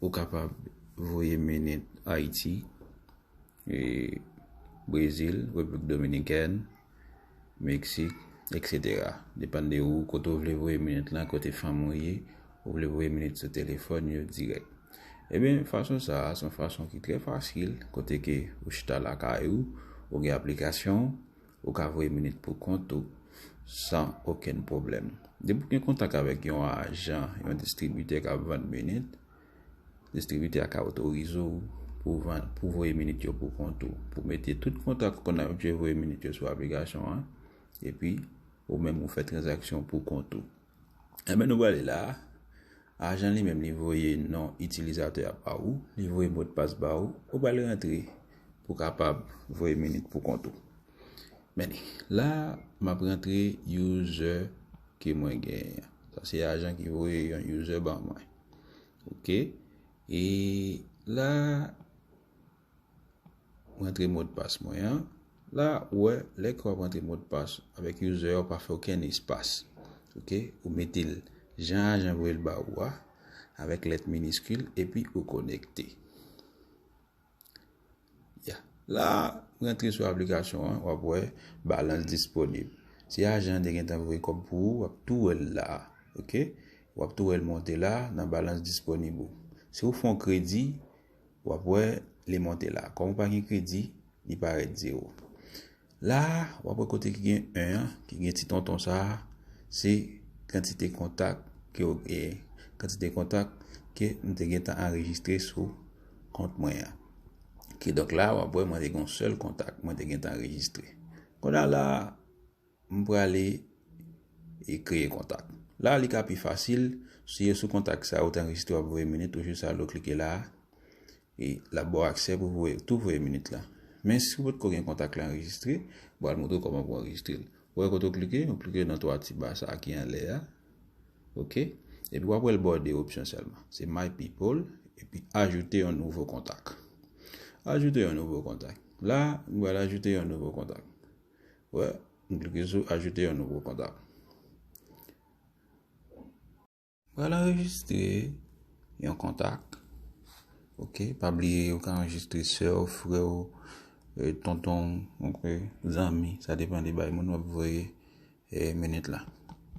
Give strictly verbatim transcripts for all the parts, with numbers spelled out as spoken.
Ou kapab voye minit Ayiti, e, Brezil, Repiblik Dominikèn, Meksik, et cetera. Depann de ou, kote ou vle voye minit lan, kote fanmi w ye, ou vle voye minit sou telefòn yo dirèk. Ebyen, fason sa a, se yon fason ki trè fasil, kote ke ou chita lakay ou, ou gen aplikasyon, ou ka voye minit pou kont ou san okenn pwoblèm. Depi w gen kontak avèk yon ajan, yon distribitè k ap vann minit, distribitè a ka otorize w pou vann, pou voye minit yo pou kont ou, pou mete tout kontak ou konn abitye voye minit yo sou aplikasyon an, epi ou menm ou fè tranzaksyon pou kont ou. Enben, nou prale la a. Ajan li menm, li voye non itilizatè a ba ou, li voye modpas ba ou, ou pral rantre pou kapab voye minit pou kont ou. Men, la, m ap rantre user ke mwen genyen an. Sa se ajan ki voye yon user ban mwen. Oke. E la, rantre modpas mwen an. La, ou wè, lè ke w ap rantre modpas avèk user, ou pa fè okenn espas. Oke? Ou mete l jan ajan voye l ba ou a, avèk lèt miniskil, epi ou konekte. Ya. La, rantre sou aplikasyon an, w ap wè balans disponib. Si ajan an te gentan voye kòb pou ou, w ap tou wè l la a. Oke? W ap tou wè l monte la nan balans disponib ou. Si w fè yon kredi, w ap wè li monte la. Kòm ou pa gen kredi, li parèt zewo. La a, w ap wè kote ki gen en an, ki gen ti tonton sa a, se kantite kontak ke w, e, kantite kontak ke m te gentan anrejistre sou kont mwen an. Kidonk la, w ap wè mwen te gen yon sèl kontak mwen te gentan anrejistre. Kounye a la, m prale e kreye kontak. La, li ka pi fasil, si e sou kontak sa a ou te anrejistre w ap voye minit, ou jis ale w klike la a, e l ap ba w aksè pou voye, tou voye minit la. Men si w potko gen kontak la anrejistre, m pral montre w kòman pou anrejistre l. Ou wè kote w klike, ou klike nan twa ti ba sa a ki anlè a. Oke? Epi w ap wè l ba w de opsyon sèlman. Se My People, epi ajoute yon nouvo kontak. Ajoute yon nouvo kontak. La, m pral ajoute yon nouvo kontak. Wè, m klike sou ajoute yon nouvo kontak. Pral anrejistre yon kontak. Oke, pa bliye ou ka anrejistre sè w, frè w, e, tonton w, oke, zanmi, sa depann de bay moun w ap voye, e, minit la.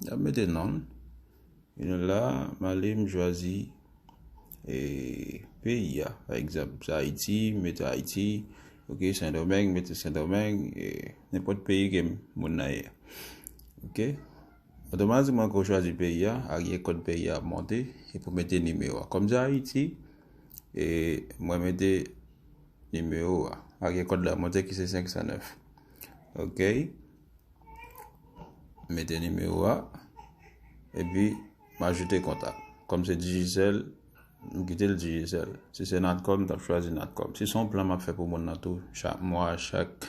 Y ap mete non l. E la, m ale, m chwazi, e, peyi a. Pa egzanp, se Ayiti, m mete Ayiti. Oke, Sendomeng, mete Sendomeng, e, nenpòt peyi ke moun nan ye. Oke? Otomatikman, ke w chwazi peyi a, aryè kòd peyi a ap monte, epi w mete nimewo a. Kòm se Ayiti, e mwen mete nimewo a. Aryè kòd la monte ki se senk san nèf. Oke. Mete nimewo a, epi m ajoute kontak. Kòm se Digicel, m kite l Digicel. Si se Natcom, m t ap chwazi Natcom. Si se yon plan m ap fè pou moun nan tou, chak mwa, chak,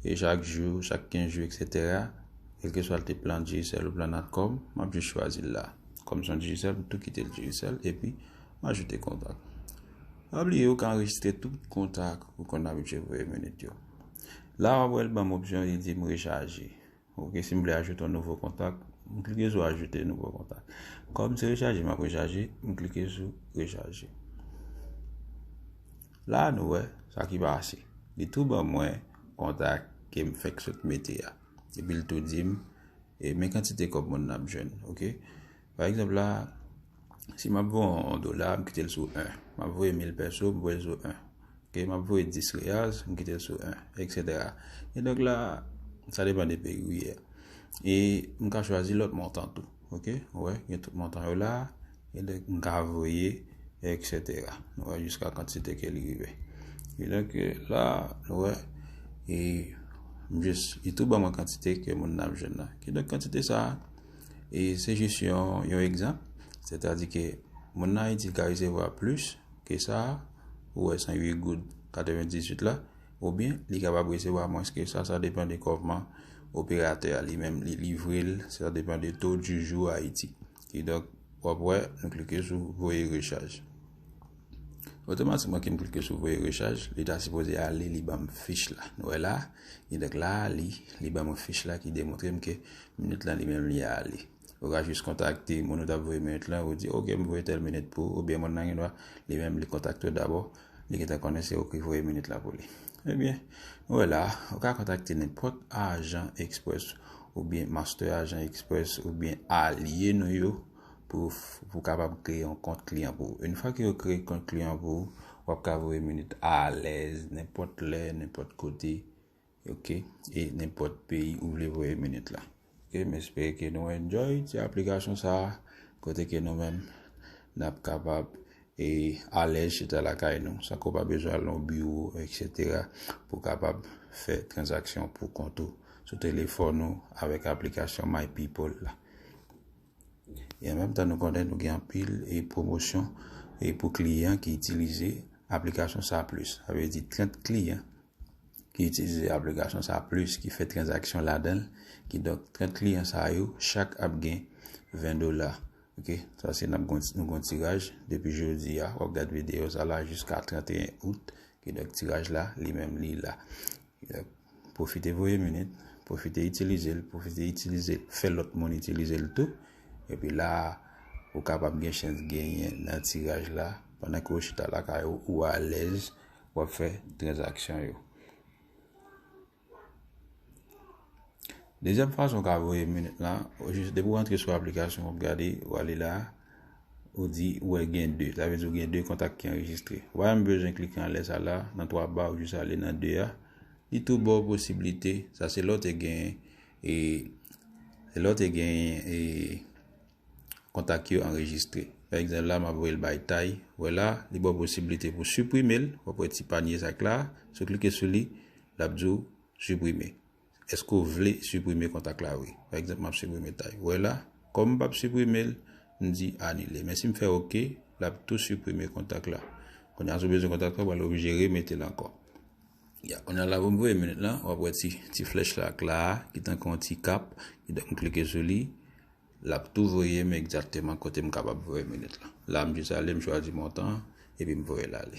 e chak jou, chak kenz jou, et cetera, kèlkeswa l te plan Digicel ou plan Natcom, m ap jis chwazi l la. Kòm se yon Digicel, m tou kite l Digicel, epi m ajoute kontak. Pa bliye, ou ka anrejistre tout kontak ou konn abitye voye minit yo. La, w ap wè l ban m opsyon, li di m rechaje. Oke, si m vle ajoute yon nouvo kontak, m klike sou ajoute nouvo kontak. Kòm se rechaje m ap rechaje, m klike sou rechaje. La, nou wè sa ki pase. Li tou ban mwen kontak ke m fèk sot mete a. Epi l tou di m, e, men kantite kòb moun nan ap jwenn, oke? Pa egzanp la, si m ap voye yon dola, m kite l sou en. M ap voye mil pèso, m voye l sou en. Oke, m ap voye dis reyaz, m kite l sou en, et cetera. E donk la, sa depann de peyi ou ye. E m ka chwazi lòt montan tou. Oke, ou wè, gen tout montan yo la. E donk, m ka voye, et cetera. Nou wè, jiska kantite ke li rive. E donk, e, la, nou wè, e m jis, li tou ban mwen kantite ke moun nan ap jwenn nan. Kidonk, kantite sa a, e se jis yon, yon egzanp. Sètadi ke moun nan Ayiti ka resevwa plis ke sa, ou wè san uit goud katrevendizuit la, oubyen li kapab resevwa mwens ke sa, sa depann de kòman operatè a li menm li livre l, sa depann de taux du jour Ayiti. Kidonk, w ap wè, nou klike sou voye rechaj. Otomatikman ke m klike sou voye rechaj, li ta sipoze ale, li ban m fich la. Nou wè la, kidonk la, li, li ban mwen fich la ki demontre m ke minit lan li menm li ale. Ou ka jis kontakte moun ou t ap voye minit lan, ou di, "Ok, m voye tèl minit pou ou," oubyen moun nan gen dwa, li menm, li kontakte w dabò, li gentan konnen se ou ki voye minit la pou li. Ebyen, nou wè la, ou ka kontakte nenpòt ajan Express oubyen Master Ajan Express oubyen alye nou yo pou, pou kapab kreye yon kont kliyan pou ou. Yon fwa ke yo kreye kont kliyan pou ou, w ap ka voye minit alèz, nenpòt lè, nenpòt kote, ok? E nenpòt peyi ou vle voye minit la. Ok, m espere ke nou enjoy ti aplikasyon sa a, kote ke nou menm, n ap kapab e alèz chita lakay nou, san ke w pa bezwen al nan biwo, etsetera, pou kapab fè tranzaksyon pou kont ou sou telefòn ou avèk aplikasyon My People la. E an menm tan, nou konnen nou gen anpil e pwomosyon e pou kliyan ki itilize aplikasyon sa plis. Sa vle di trant kliyan ki itilize aplikasyon sa plis, ki fè tranzaksyon ladan l, kidonk trant kliyan sa yo, chak ap gen ven dola. Ok, sa se n ap gon, nou gon tiraj depi jodi a, w ap gade videyo sa la jiska trant e en out, kidonk tiraj la, li menm li la. Kidonk, pwofite voye minit, pwofite itilize l, pwofite itilize l, fè lòt moun itilize l tou. Epi la, ou kapab gen chans genyen nan tiraj la, pandan ke ou chita lakay ou, ou alèz, w ap fè tranzaksyon yo. Dezyèm fason w ka voye minit lan, ou jis depi w antre sou aplikasyon, w ap gade, w ale la, ou di ou wè gen de. Sa vle di ou gen de kontak ki anrejistre. Ou pa menm bezwen klike anlè sa la, nan twa ba, ou jis ale nan de a. Li tou ba w posiblite, sa se lè w te gen, e, se lè w te gen, e, kontak yo anrejistre. Pa egzanp, la, m ap voye l bay Tay. Wè la, li ba w posiblite pou siprime l. W ap wè ti panye sa k la. Si w klike sou li, l ap di w siprime. Èske w vle siprime kontak la? Wi. Pa egzanp, m ap siprime Tay. Wè la, kòm m p ap siprime l, m di anile. Men si m fè oke, l ap tou siprime kontak la. Kounye a, si w bezwen kontak la, w pral oblije remete l ankò. Ya, kounye a la, pou m voye minit lan, w ap wè ti, ti flèch la k la, ki tankou yon ti kap, kidonk m klike sou li, l ap tou voye m egzakteman kote m kapab voye minit lan. La, m jis ale, m chwazi montan an, epi m voye l ale.